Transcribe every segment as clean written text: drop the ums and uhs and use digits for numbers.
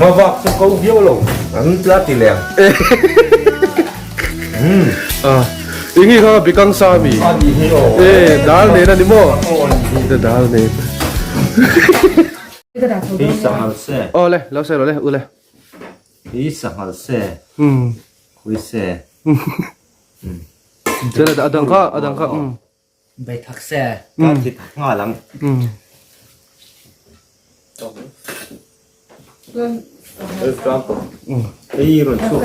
Nghavak chu ko viau lo. An tla ti leh ang. Ah, ingi kha bikang sa mi. E dal nen ani maw? Dal nen. Hi sanghal se. Aw le, lo sawi rawh le, u le. Hi sanghal se. Khui se. Chuan a dang kha, a dang kha. Bei thak se. Ka thi thak nghal ang. Hei rawn chhuak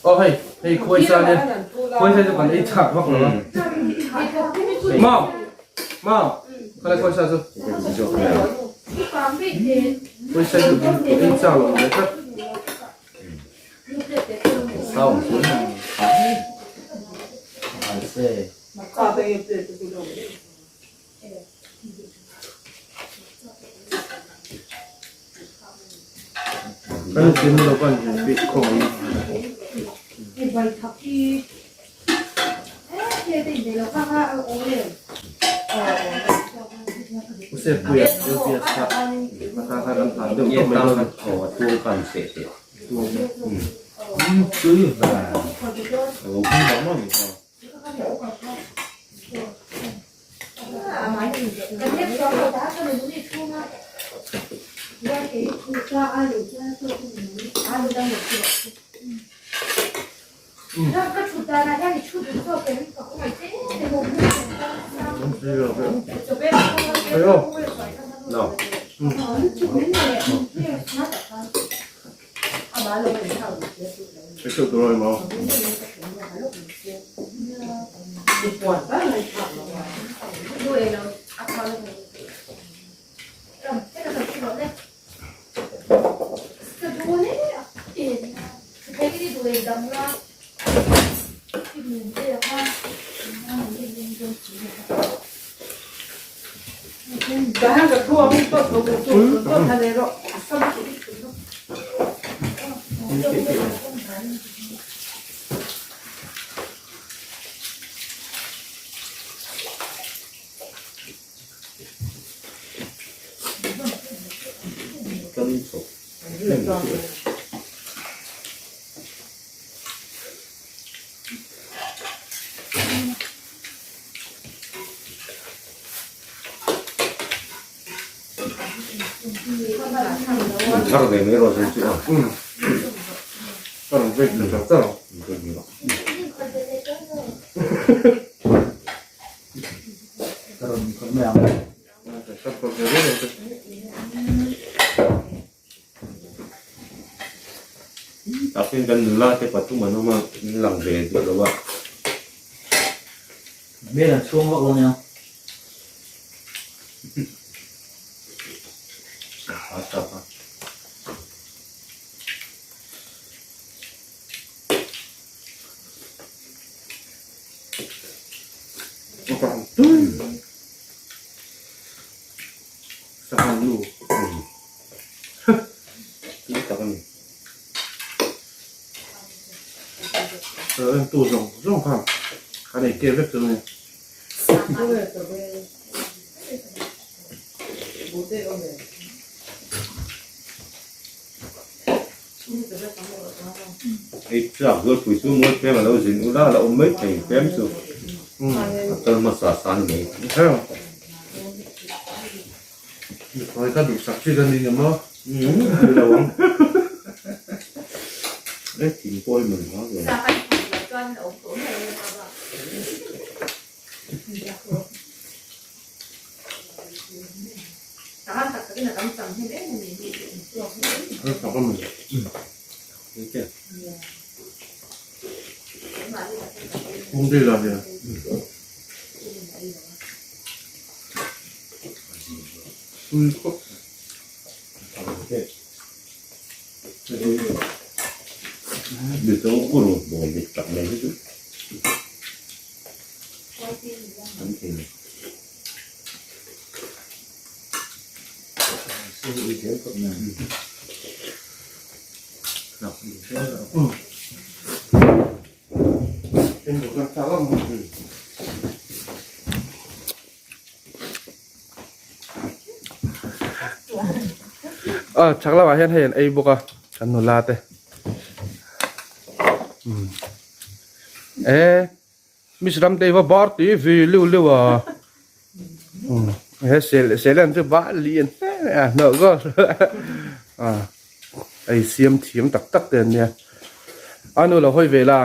Aw hei, hei khuai sa nia, khuai sa chu kan ei chak vak lo a. Mau, mau, khalai khuai sa chu. Khuai sa chu ei chak lo mai tlat. Kan tin lo kan bih khawng ang. Useppuia LPS kha a ta khan an hlan deuh tawh mai dawn a. Thar ve mai rawh chu a. Ka rawn vek ta char char ang. Ka rawn khawih mai ang. Ka khawih ve reng ang che. Takin kan nula te pathum an awm a, an lang ve duh lo a. Hmel an chhuang vak lo nia. A tap a. Sangha nu. Tui tak a ni. En tu zawng zawng khan kan ei tir vek chu a ni. Ei chak zual pui chu mawi pem a lo zin ula a la awm mai thei pem chu a kal hmasa sa ni mai. Mipawi ka duhsak chi ka ni ngam a. Ni lo ang. E thing pawh hi man hma ve. Kung la hian. Tui khawp. Mizo purun bawl dik tak mai hi chu an thei lo. A chhak lamah hian hei an ei bawk a kan nula te e miss ram te hi va bar tui vi liu liu a he sel sel an chu bal lian a hnawh goal a ei siam thiam tak tak te an nia a nu lo hawi ve la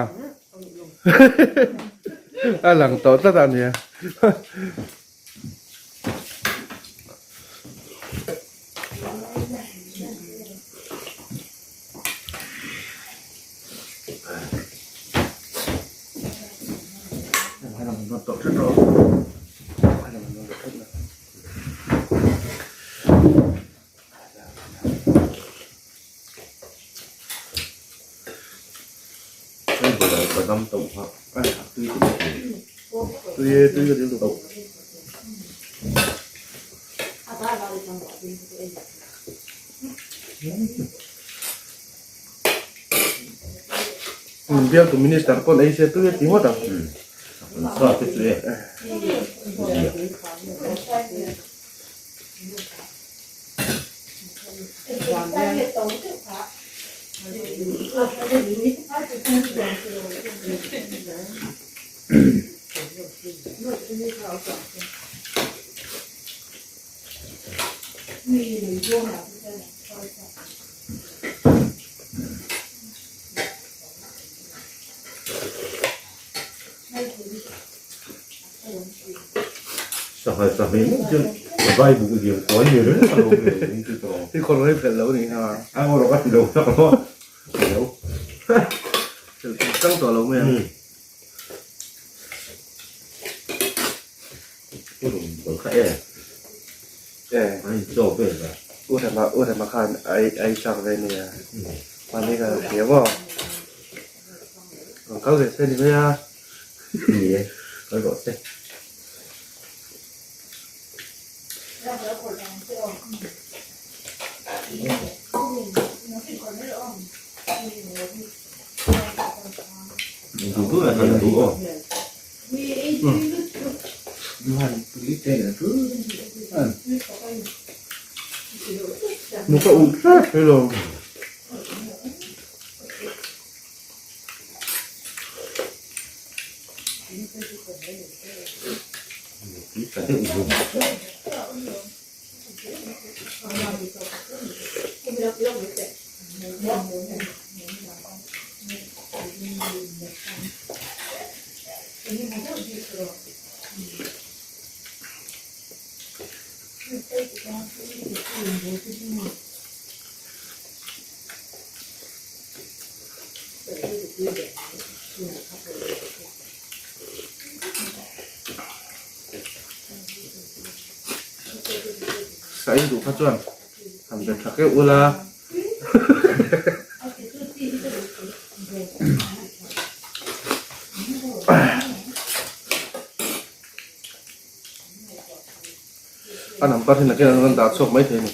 a lang tawh tlat a nia. Bialtu minister pawn ei se tui a ti ngawt ang. Sangha sangha meuh chuan vai buk lian kual ni reng a lo ve eng chu tawh. I kawr rei fel lo ni ha. A ngawr ka ti lo tak a lo. Fel tang tawh lo mai ang. Purun kha e. E. An chaw vel a. U Rema U Rema khan ai ai chak ve nia. Mahni ka hria maw. Rawn kal ve se ni mai a. Ni e, kal rawh se. Duh duh lah kal duh aw. Nó có uống rất rồi. Sa in duh kha chuan han be tha keuh ula. A number hi nakin an rawn dah chhuak mai thei a ni.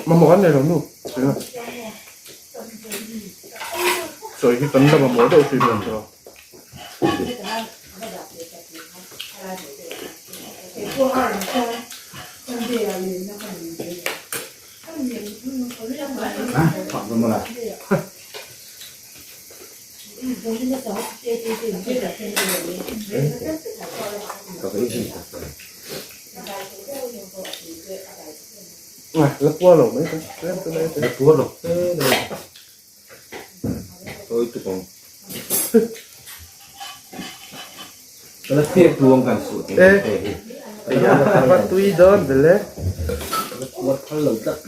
Mamawh an nei lo nu sawi hi kan la mamawh deuh thin ang chu. La pua lo mai ta tlem chu lai La pua lo te Tôi tu kong. La tiek tuang kan su te. E va tui dawn bele. La pua thal lo tlat.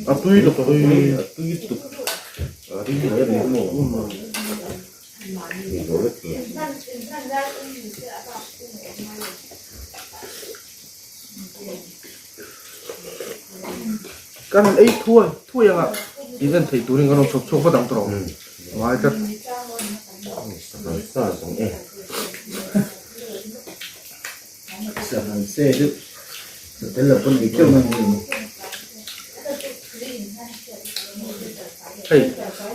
A tui tuk tui. A tui tuk. A ring mai a ni maw. Kan han ei thuai thuai anga in en theih turin kan rawn chhawp chhuak vat ang tawh ngai tlat. Sansa zawng e. Sansa se chu tel lo pawn ei teuh mai ni. Hei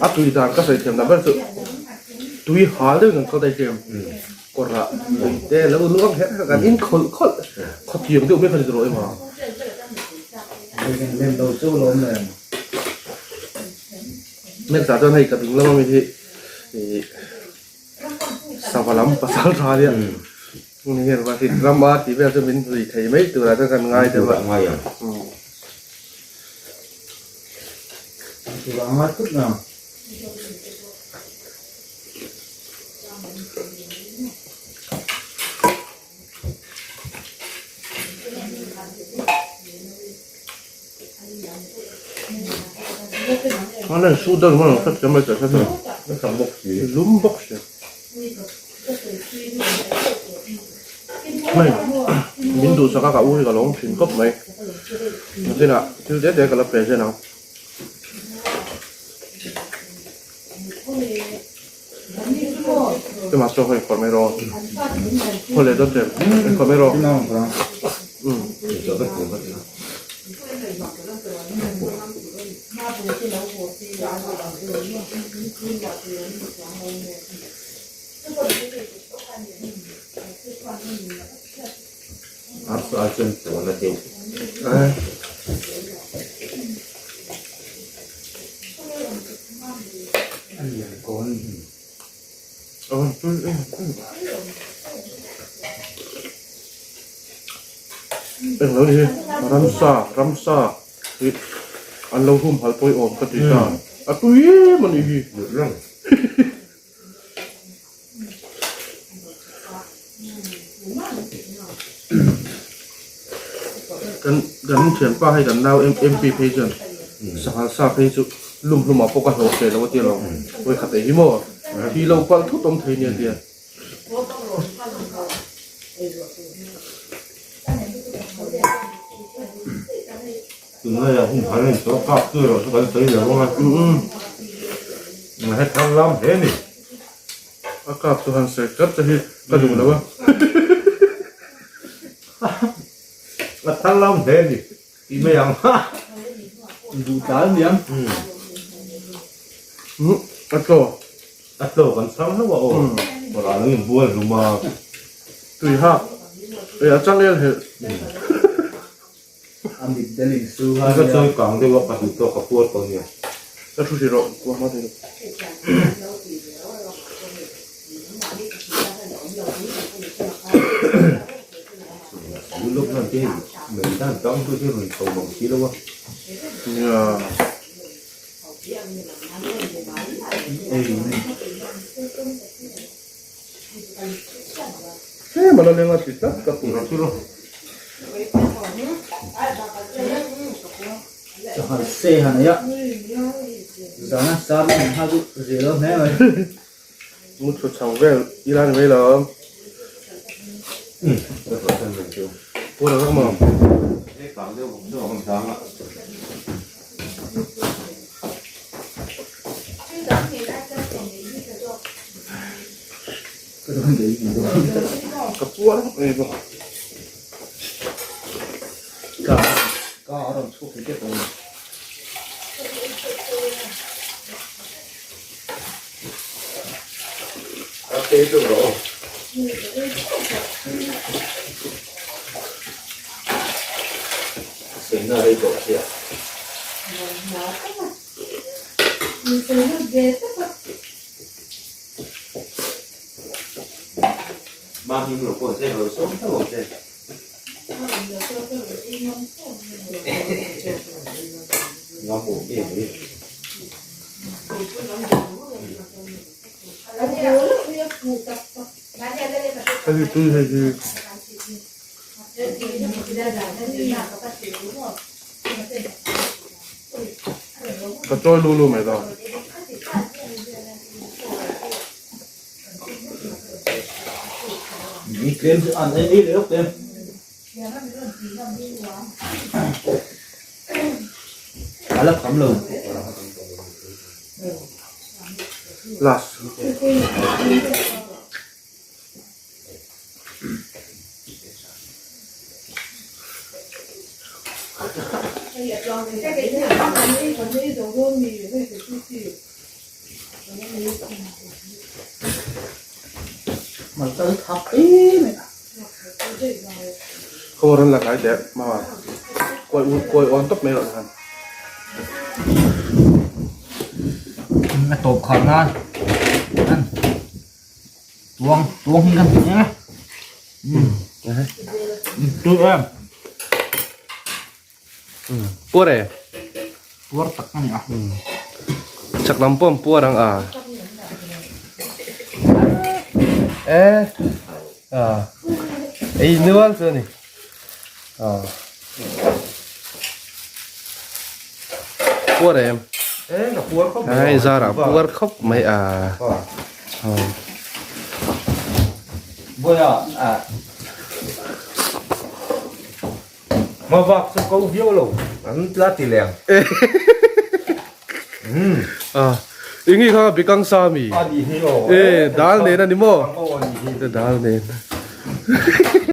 a tui dan ka sawi thiam dan ber chu tui hal deuhin kan kal daih hlem. Kawrah tui te lo luang her her kan in khawlh khawlh khawthiam deuh mai kha ni rawh emaw. Lem lo chu lawm le. Next ah chuan hei ka ding lam ami hi ih sava lam pasal tha ania ni hian va hit ram a tih vel chu min hlui thei mai turah chuan kan ngai deuh a. Turah ngai phut mai ang. Lum bawk si hei min duhsak a ka u hi ka lawm thin khawp mai nakinah thil te te ka la pe zen ang. Ema saw hei khawrh mai rawh khaw leh dawn che khawrh mai rawh Arsa chuan chawn a deuh. A lian kawn. Eng lo ni hi ramsa ramsa hi an lo humhalh pawih awm ka ti ta a tui em a nih hi. Kan kan thianpa hei kan nau MP phei chuan sanghal sa phei chu lum hlumah pawh ka hlawh ve lo a tia lo vawikhat ei hi maw thi lo palh thut awm thei nia tia. Tunlaiah hun hal in chaw kap chu erawh chu kan sawi lo ang a. He thar lam hle a ni. A kap chu han sawi tlat che hi ka duh lo a. A thar lam hle a ni tih mai ang. Duh tlal niang. A tlaw. A tlaw kan chhang hlauh a aw. Kawrah lo inbual hlum a. Tui hak. Ei a changel helh. A mit del in su a nia. Ka chawi kang deuh a ka duh tawk ka puar tawh nia. Ka thu hrih rawh kuah hma thei lo. Luk nan te hei mai dan tang chu hi rawn chho mang si lo a. Nia. Tlem a la leng a ti tlat ka pu. Chahal se han ei a, zana sar lam in hal chu zir lo hle mai. Mu thu chho vel ila ni mai lo. Pu rak rak maw? Ka puar vak mai bawk. Ka ka a rawn chhuak thei tep awm. Ka te chu rawh aw. Seina rei tawh sia. Ba him lo pawh che lo sawm tho ang che. Ngam awm em mai. Hei tui hei hi. Ka chawi lu lu mai ta. Ni tlem chu an ei ei leh lawk tlem. Ala kham lo. Last. Không ran là cái đẹp mà quay quay on top mấy rồi han. A tawp khar nan an tuang tuang hi kan ti nia tui em. Puar e. Puar tak a ni a. Chak lam pawh an puar ang a. E a ei nual chu a ni a puar em. E ka puar khawp mai. Ai zarah puar khawp mai a. Bawiha a. Hmavak chu ko viau lo an la ti leng. A ingi kha bikang sa mi. A ni hi aw. E dal nen a ni maw? Aw a ni hi. Dal nen.